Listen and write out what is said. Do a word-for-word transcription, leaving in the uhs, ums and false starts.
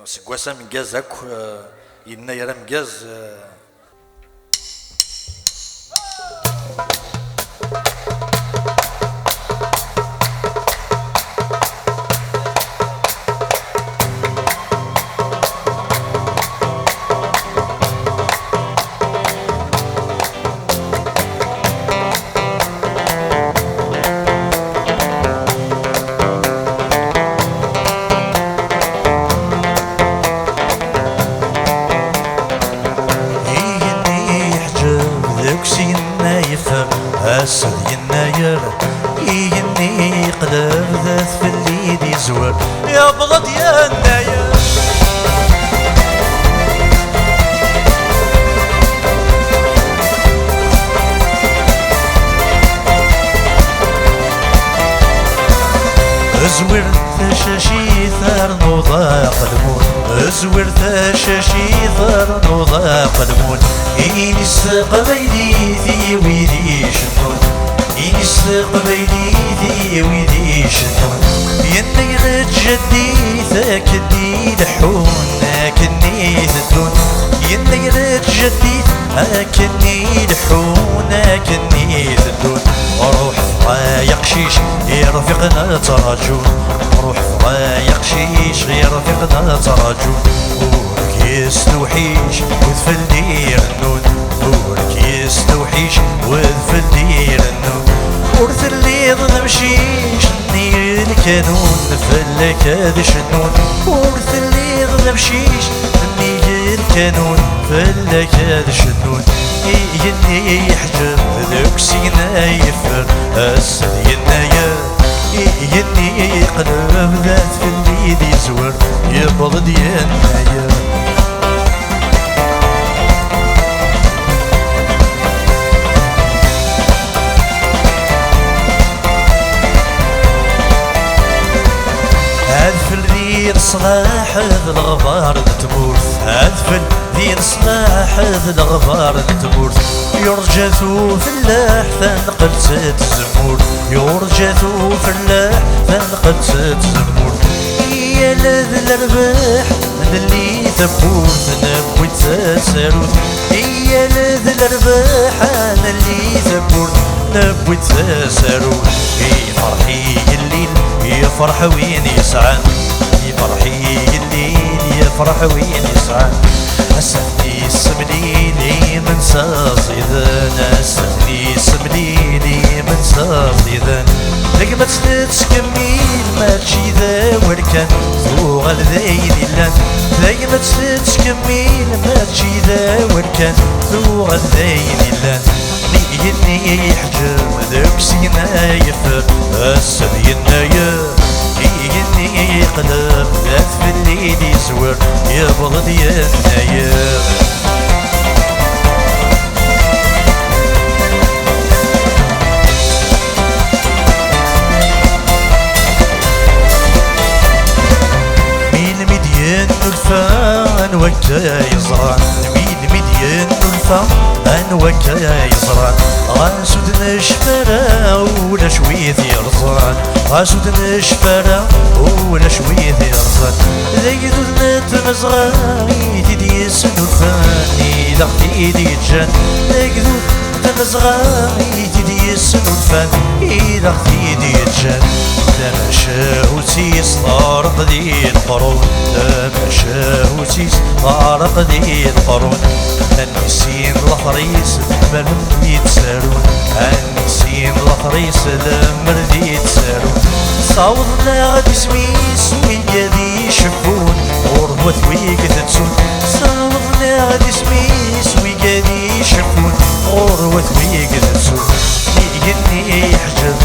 Seg wass ameggaz akk, eh, yennayer ameggaz, eh, Igenni yeḥǧeb deg-s yenna yeffer, ass d yennayer. Igenni yeqleb d at fell-i d-izwer, yewweḍ-d yennayer. Zwir tacacit ternuḍ aqelmun, zwir tacacit ternuḍ aqelmun. Ini s teqbaylit i wid icennun, ini s teqbaylit i wid icennun. Yenna-yi-d jeddi-t akken i leḥḥun, akken i teddun. Yenna-yi-d jeddi-t akken i leḥḥun, akken i teddun. Ruḥ ay aqcic, irfiqen ad ttṛaǧun. Ruḥ ay aqcic, irfiqen ad ttṛaǧun. Ur k-yestewḥic udfel d-irennun, ur k-yestewḥic udfel d-irennun. Ur telliḍ d amcic nnig lkanun, fell-ak ad cennun. Ur telliḍ d amcic nnig lkanun, fell-ak ad cennun. Igenni yeḥǧeb deg-s yenna yeffer, ass d yennayer. Igenni yeqleb d at fell-i d-izwer, yewweḍ-d yennayer. Adfel di leṣlaḥ d leɣbar n tmurt, adfel di leṣlaḥ d leɣbar n tmurt. Yurǧa-t ufellaḥ, tanqelt d tzemmurt. Yurǧa-t ufellaḥ, tanqelt d tzemmurt. Yal d lerbaḥ, nelli tawwurt, newwi-d tasarut. Yal d lerbaḥ, nelli tawwurt, newwi-d tasarut. Yefreḥ igellil, yefreḥ win yesɛan. Yefreḥ igellil, yefreḥ win yesɛan. Ass-a nni semlil imensa ẓidan, ass-a nni semlil imensa ẓidan. Tagmat tettkemmil, mačči d awal kan, tuɣal d ayen illan. Tagmat tettkemmil, mačči d awal kan, tuɣal d ayen illan. Mi igenni yeḥǧeb deg-s yenna yeffer, ass d yennayer. Igenni yeqleb d at fell-i d-izwer, yewweḍ-d yennayer. Mi lmid yennulfa, anwa akka yeẓran? Mi lmid yennulfa, anwa akka yeẓran? Ɣas ur d-necfi ara, ulac wi t-yerẓan. Ɣas ur d-necfi ara, ulac wi t-yerẓan. D agdud n tmezɣa i t-id-yesnulfan, i d aɣ-t-id-yeǧǧan. D agdud n tmezɣa i t-id-yesnulfan, i d aɣ-t-id-yeǧǧan. Tamacahut-is teɛreq di leqrun, tamacahut-is teɛreq di leqrun. Anni sin later-is lemmer d i d-ttarun, anni sin later-is lemmer d i d-ttarun. Sawḍen-aɣ-d isem-is wigad iceffun, ɣur-wat wigad tettun. Sawḍen-aɣ-d isem-is wigad iceffun, ɣur-wat wigad tettun. Igenni yeḥǧeb